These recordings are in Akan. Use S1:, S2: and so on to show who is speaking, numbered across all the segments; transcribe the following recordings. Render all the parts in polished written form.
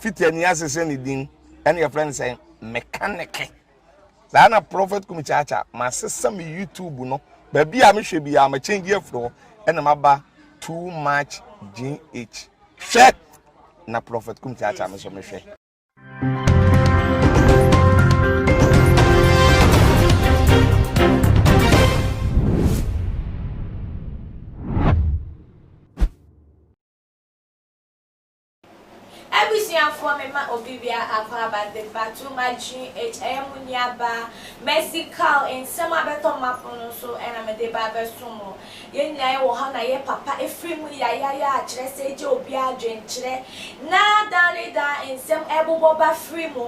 S1: Fitiani asesa ne din ɛna yɛfrɛ no sɛ mekaneke. Saa na Prophet Kumi Kyaakyaa masesa me YouTube no baabi a mehwɛ biara ma change afiri hɔ ɛna maba too much GH. Hwɛ na Prophet Kumi Kyaakyaa me nso mehwɛ.
S2: Abusuafoɔ me ma obi bia akwaaba de ba to ma GH ɛyɛ mo nua baa Mercy Carl nsɛm abɛtɔ mapono so ɛna me de ba abɛso mo yɛn nyinaa yɛ wɔ ha na yɛ papa ɛfiri mu yayaya a kyerɛ sɛ ɛgya obiara adwenkyerɛ na daa ne daa nsɛm ɛbobɔ ba firi mu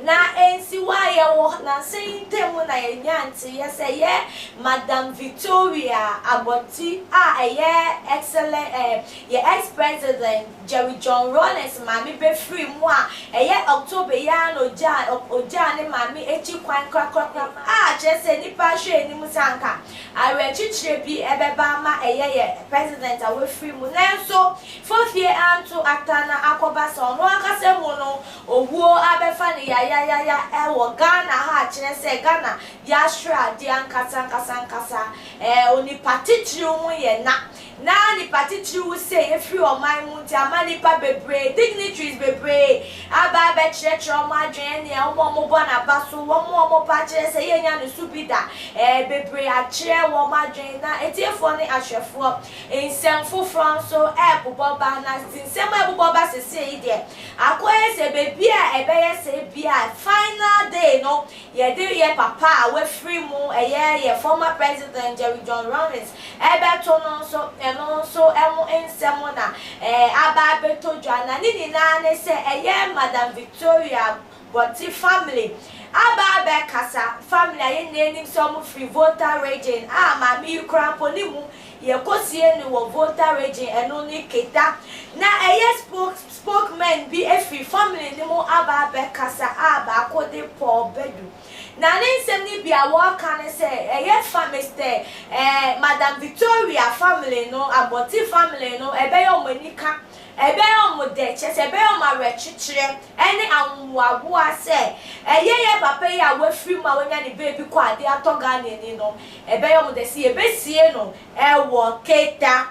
S2: na ɛnsi hɔ a yɛwɔ nansa yi ntam na yɛnya nteeɛ sɛ yɛ Madam Victoria Agbɔti a ɛyɛ excellent eh, yɛ ex-president Jerry John Rawlings maame bɛfirii mu a ɛyɛ October yi ara na ɔgyaa ɔgyaa ne maame akyi kwan korakorakora a kyerɛ sɛ nnipa hwɛ anim sɛ anka awerɛkyekyerɛ bi bɛba ama ɛyɛ yɛ President a wafiri mu nanso fofie anto ata na akɔba sɛ ɔno ankasa mu no owuo abɛfa no yayayaya wɔ Ghana ha a kyerɛ sɛ Ghana yɛahwere adeɛ ankasa ankasa ankasa ɛɛ onipa titiriw ho yɛ na Na nipa titiriw sei efiri ɔman mu nti ama nipa bebree, dignitaries bebree aba abɛkyerɛkyerɛ wɔn adwene ɛneɛ wɔn a wɔbɔ n'aba so, wɔn a wɔpa akyerɛ sɛ yɛnnya ne so bi da, ɛɛ bebree akyerɛ wɔn adwene na atiefoɔ ne ahwɛfoɔ nsɛm foforɔ nso ɛrebobɔ ba na nsɛm a ɛbobɔ ba sesei yi deɛ akɔyɛ sɛ baabi a ɛbɛyɛ sɛ ebia final day no Yɛde yɛ papa a wafiri mu, ɛyɛ yɛ former president Jerry John Rawlings ɛbɛto no nso, ɛno nso ɛho nsɛm na aba abɛtɔ dwa. Na ne nyinaa ne sɛ ɛyɛ Madam Victoria Bortey family aba abɛkasa, family a yɛn nyinaa nim sɛ wɔn firi Volta region a maame yi koraa mpo ne mu yɛkɔsie no wɔ Volta region, ɛno ne Keta. Na ɛyɛ spokes. Spokeman bi afiri family no mu aba abɛkasa a baako de Paul Badu. Na ne nsɛm no bi a wɔreka ne sɛ ɛyɛ fa Mister eh, Madam Victoria family no, Agbɔte family no, ɛbɛyɛ wɔn anika, ɛbɛyɛ wɔn dɛ, kyerɛ sɛ ɛbɛyɛ wɔn awerɛkyekyerɛ ne ahohoahoa sɛ ɛyɛ yɛn papa yi a wafiri mu a wanya ne baabi kɔ adeɛ atɔ Ghanani no, ɛbɛyɛ wɔn dɛ sɛ yɛbɛsie no wɔ Keta.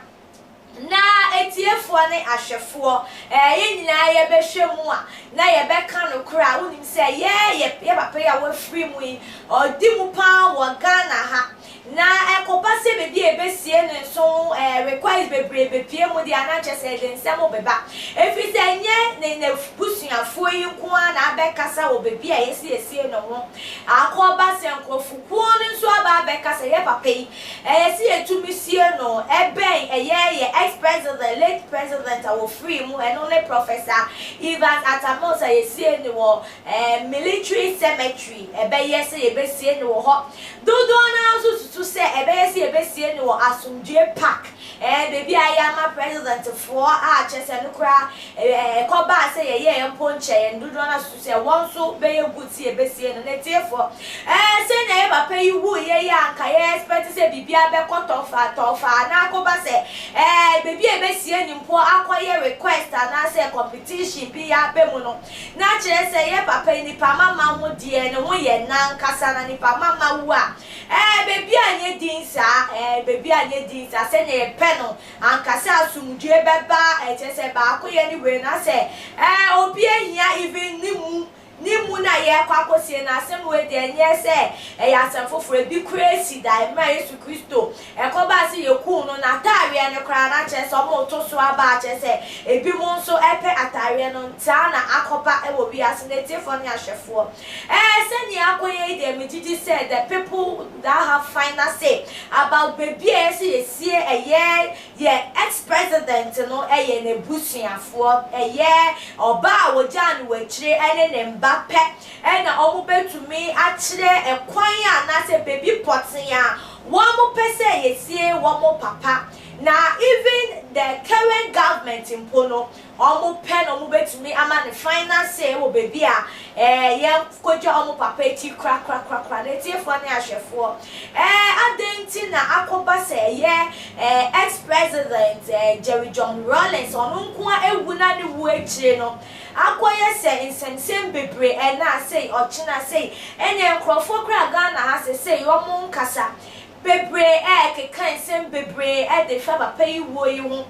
S2: Na atiefoɔ ne ahwɛfoɔ, ɛɛ, yɛn nyinaa yɛbɛhwɛ mu a, na yɛbɛka nokorɛ a, wonim sɛ yɛ, yɛ, yɛ papa yi a wafiri mu yi, ɔdi mu pa ara wɔ Ghana ha. Na ɛkɔba sɛ baabi a yɛbɛsie no nso ho, ɛɛ, request bebree bɛpue mu deɛ a, na kyerɛ sɛ yɛde nsɛm rebɛba. Ɛfiri sɛ ɛnyɛ ne, n'abusuafoɔ yi nko ara na abɛkasa wɔ baabi a yɛsi yɛsie no ho. Akɔba sɛ nkorɔfokuo no nso aba abɛkasa, yɛ papa yi, Ɛyɛ sɛ yɛtumi sie no ɛbɛn ɛyɛ yɛ ex president, late president a wɔfirii mu, ɛno ne Professor Evans Atta Mills a yɛsiee no wɔ eh, military cemetery, ɛbɛyɛ sɛ yɛbɛsie no wɔ hɔ. Dodoɔ no ara nso susu sɛ ɛbɛyɛ sɛ yɛbɛsie no wɔ Asomdwoeɛ Park, eh, baabi a yɛayɛ ama president foɔ a kyerɛ sɛ ɛno koraa eh, ɛkɔbaa sɛ yɛyɛɛ mpo nkyɛeɛ no, dodoɔ no ara susu sɛ wɔn nso bɛyɛ good sɛ yɛbɛsie no. N'atiefoɔ, ɛɛ sɛnea yɛ papa yi wuiɛ yi a anka yɛ expect sɛ biribiara bɛkɔ tɔfaa tɔfaa na akɔba sɛ ɛɛ baabi a yɛbɛsie no mpo akɔyɛ request anaasɛ competition bi aba mu no, na kyerɛ sɛ yɛ papa yi nipa mama ho deɛ ne ho yɛ na ankasa na nipa mama wu a ɛɛ baabi a nyɛ din saa ɛɛ baabi a nyɛ din saa sɛnea yɛpɛ no Anka sɛ asomdwie bɛba a ɛkyerɛ sɛ baakoyɛ ne wei no asɛ ɛɛ obi ahia even ne mu ne mu na yɛrekɔ akɔsie no asɛm wei deɛ ɛnyɛ sɛ ɛyɛ asɛm foforɔ ebi koraa asi da mmerɛ a Yesu Kristo ɛkɔbaa sɛ yɛkuu no n'ataareɛ no koraa na kyerɛ sɛ wɔreto so aba a kyerɛ sɛ ebi mo nso ɛpɛ ataareɛ no saa na akɔba wɔ wiase no atiefoɔ ne ahwɛfoɔ ɛɛ sɛnea akɔyɛ yi deɛ megyegye sɛ the people that have final say about baabi a ɛyɛ sɛ yɛsie ɛyɛ yɛ ex president no ɛyɛ n'abusuafoɔ ɛyɛ ɔbaa a wɔgyaa no wɔ akyire ɛne ne mba pɛ ɛna wɔn bɛtumi akyerɛ ɛkwan a anaasɛ baabi pɔtee a wɔn pɛ sɛ yɛsie wɔn papa na even the current government mpo no wɔn pɛ na wɔn bɛtumi ama no final say wɔ baabi a Ɛɛ, yɛnkɔgya wɔn papa akyi korakorakorakora. Na atiefoɔ ne ahwɛfoɔ, ɛɛ, adɛn nti na akɔba sɛ ɛyɛ ɛɛ ex-president ɛɛ Jerry John Rawlings, ɔno nko ara awu na ne wuo akyire no, akɔyɛ sɛ nsɛmsɛm bebree ɛnnɛ a sei, ɔkyena sei, ɛnneɛ nkorɔfoɔ koraa Ghana ha sesei wɔn nkasa bebree ɛɛkeka nsɛm bebree ɛde fa papa yi wuo yi ho.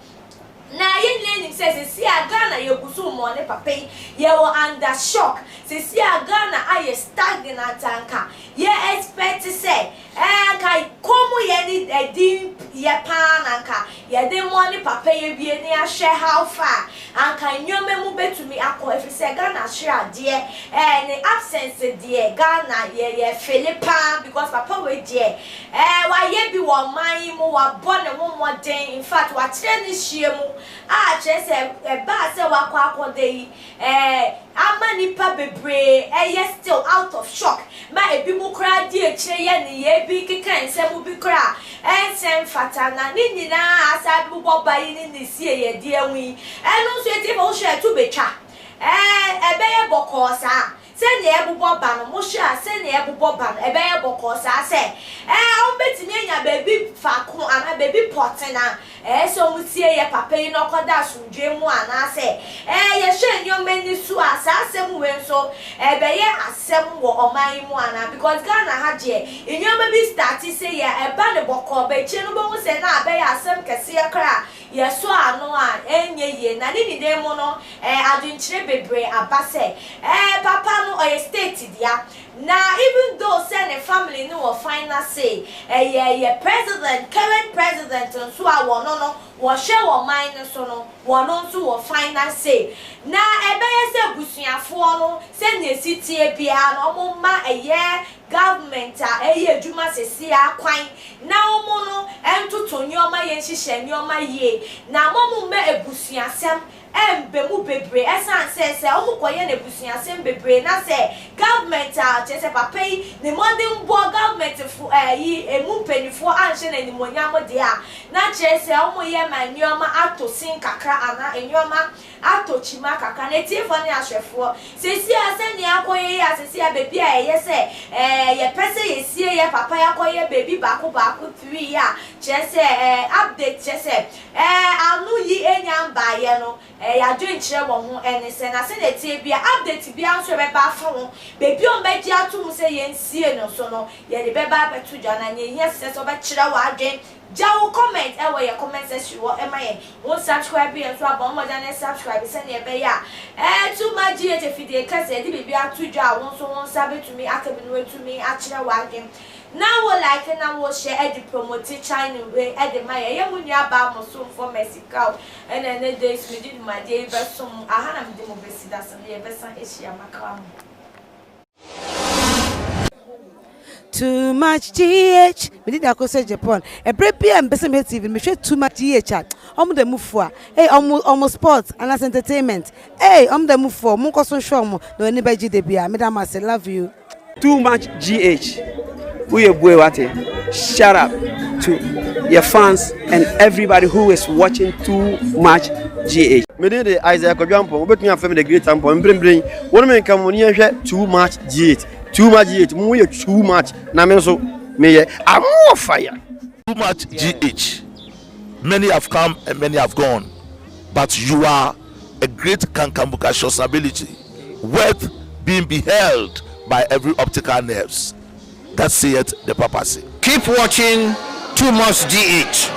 S2: Na yɛn nyinaa nim sɛ seesei a Ghana yɛgu so mmɔne papa yi, yɛwɔ under shock. Seesei a Ghana ayɛ stagnant a anka yɛ expect sɛ ɛɛ anka kommyɛ ne ɛdin yɛ paa na anka yɛde mmɔne papa yi awie na yɛahwɛ how far anka nneɛma mu bɛtumi akɔ ɛfiri sɛ Ghana ahwere adeɛ ɛɛ ne absence deɛ Ghana yɛ yɛ fele paa because papa wei deɛ Ɛɛ, wayɛ bi wɔ ɔman yi mu, wabɔ ne ho mmɔden, in fact, wakyerɛ ne hyeɛ mu a kyerɛ sɛ ɛbaa sɛ wakɔ akɔda yi, ɛɛ, ama nnipa bebree ɛyɛ still out of shock, ma ebinom koraa di akyire yɛ nneyɛɛ bi, keka nsɛm bi koraa a ɛnsɛ mfata, na ne nyinaa asan abobɔ ba yi ne ne sieyɛdeɛ ho yi, ɛno nso atiefo wohwɛ a ɛto bɛtwa, ɛɛ, ɛbɛyɛ bɔkɔɔ saa. Sɛnea ɛbobɔ ba no, mohwɛ a, sɛnea ɛbobɔ ba no, ɛbɛyɛ bɔkɔɔ saa sɛ, ɛɛ, wɔbɛtumi anya baabi faako anaa baabi pɔten a ɛyɛ sɛ wɔsie yɛ papa yi na ɔkɔda asomdwoeɛ mu anaasɛ, ɛɛ, yɛhwɛ nneɛma ani so a, saa asɛm wei nso, ɛbɛyɛ asɛm wɔ ɔman yi mu anaa? Because Ghana ha deɛ, nneɛma bi starte sei a, ɛba no bɔkɔɔ, but akyire no wobɛhu sɛ na abɛyɛ asɛm kɛseɛ koraa a yɛsɔ ano a, ɛnyɛ yie. Na ne nyinaa mu no, Ɛɛ adwenkyerɛ bebree aba sɛ ɛɛ papa no ɔyɛ state dea na even though sɛ ne family no wɔ final say ɛyɛ yɛ president current president nso a wɔno no wɔhwɛ wɔ man no so no wɔno nso wɔ final say na ɛbɛyɛ sɛ abusuafoɔ no sɛnea ɛsi teɛ biara no wɔn mma ɛyɛ government a ɛyɛ adwuma sɛsi ara kwan na wɔn no ntoto nnoɔma yɛ nhyehyɛ nnoɔma yie na wɔn mma abusuasɛm ɛmba mu bebree ɛsan sɛ sɛ ɔmo kɔ yɛ no abusuasɛm bebree na sɛ government a kyerɛ sɛ papa yi ne mmɔdenbɔ government fo ɛyi emu mpaninfoɔ anhyɛ no animuonyam deɛ a na kyerɛ sɛ ɔmo yɛ ma nnoɔma atɔ sin kakra anaa nnoɔma atɔ kyima kakra na atiefoɔ ne ahwɛfoɔ sesie a sɛnea akɔ yɛ yi a sesie a baabi a ɛyɛ sɛ ɛɛ yɛpɛ sɛ yɛsie yɛ papa yi akɔ yɛ baabi baako baako three yi a kyerɛ sɛ ɛɛ update kyerɛ sɛ Ɛɛ ano yi nya mbaeɛ no, ɛɛ yadwenkyerɛ wɔ ho ɛne sɛ, na sɛdeɛ ɛteɛ biara, update biara nso ɛbɛba afa ho, baabi a wɔbɛgye ato mu sɛ yɛnsie no nso no, yɛde bɛba abɛto dwa, na nea ɛhia sɛ sɛ wobɛkyerɛ w'adwen, gya wo comment ɛwɔ yɛn comment section hɔ ɛma yɛn, wo nsubscribe yɛn nso a, bɔ mmɔden na subscribe sɛdeɛ ɛbɛyɛ a ɛɛ Too Much GH afidie kɛseɛ yɛde biribi ato dwa a wo nso wo nsa bɛtumi aka bi na woatumi akyerɛ w'adwen. Na wo like na wo share de promote channel wei de ma yɛn. Ɛyɛ mo nua baa mo somfoɔ Mercy Kaw ɛna ɛnɛ da yi so mede dwumadie yi bɛsom mo. Aha na mede mo bɛsi da so no yɛbɛsan ahyia makra mo.
S3: Too much GH Me din de Akosua Japan Ɛberɛ biara a mepɛ sɛ mehwɛ TV no mehwɛ Too much GH a Ɔmo da mu fua Ei ɔmo ɔmo sports anaasɛ entertainment Ei ɔmo da mu fua Monkɔ so nhwɛ ɔmo na w'ani bɛgye da biara Meda mo ase love you.
S4: Too much GH woyɛ bue wate shut up to your fans and everybody who is watching too much GH.
S5: Me din de Isaiah Kwadwo Ampong, wobɛtumi afrɛ me The Great Ampong. Mprempren, wo ne me nka mo ne yɛnhwɛ Too Much GH. Too Much GH, mo yɛ too much na me nso meyɛ I'm more fire.
S6: Too much GH, many have come and many have gone, but you are a great kankambukacious ability worth being beheld by every optical nerves that saith the papacy.
S7: Keep watching Too Much GH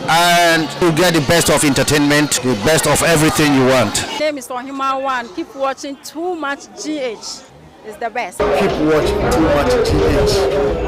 S7: and you get the best of entertainment, the best of everything you want.
S8: Name is Ohima One. Keep watching Too Much GH. It's the best.
S9: Keep watching Too Much GH.